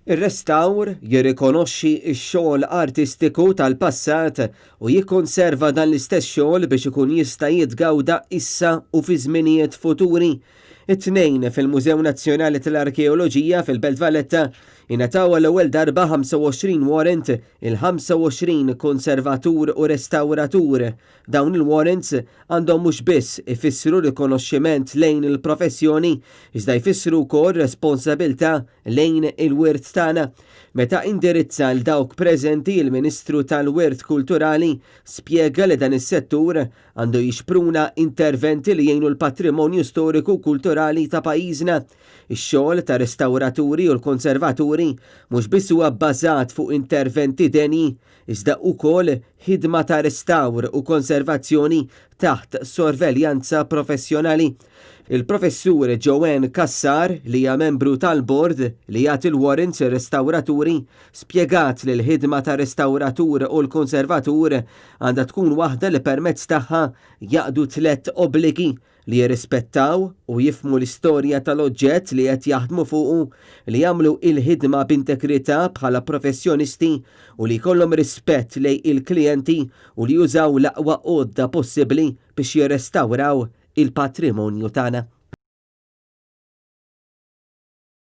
Ir-restawr jirrikonoxxi x-xogħol artistiku tal-passat u jikkonserva dan l-istess xogħol biex ikun jista' jitgawda issa u fi żminijiet futuri. It-Tnejn, fil-Mużew Nazzjonali tal-Arkeoloġija fil-Belt Valletta, ingħataw għall-ewwel darba 25 warrant il-25 konservatur u restawratur. Dawn il-warrants għandhom mhux biss ifissru rikonoxximent lejn il-professjoni, iżda jfissru wkoll responsabilità lejn il-wirt tagħna. Meta indirizza 'l dawk preżenti il-Ministru tal-Wirt Kulturali spjega li dan is-settur għandu jixpruna interventi li jgħinu l-patrimonju storiku u kulturali ta' pajjiżna. Ix-xogħol ta' restawraturi u l-konservaturi mhux biss huwa bbażat fuq interventi denji, iżda ukoll ħidma ta' restawr u konservazzjoni taħt sorveljanza professjonali. Il-Professur Joanne Cassar, li hija membru tal-bord li jagħti l-warrants lir-restawraturi, spjegat li l-ħidma tar-restawratur u l-konservatur għandha tkun waħda li permezz tagħha jaqdu tlett obbligi, li jirrispettaw u jifhmu l-istorja tal-oġġett li qed jaħdmu fuqu, li jagħmlu il-ħidma b'integrità bħala professjonisti u li jkollhom rispett lejn il-klijenti u li jużaw l-aqwa għodda possibbli biex jirrestawraw il-patrimonju tagħna.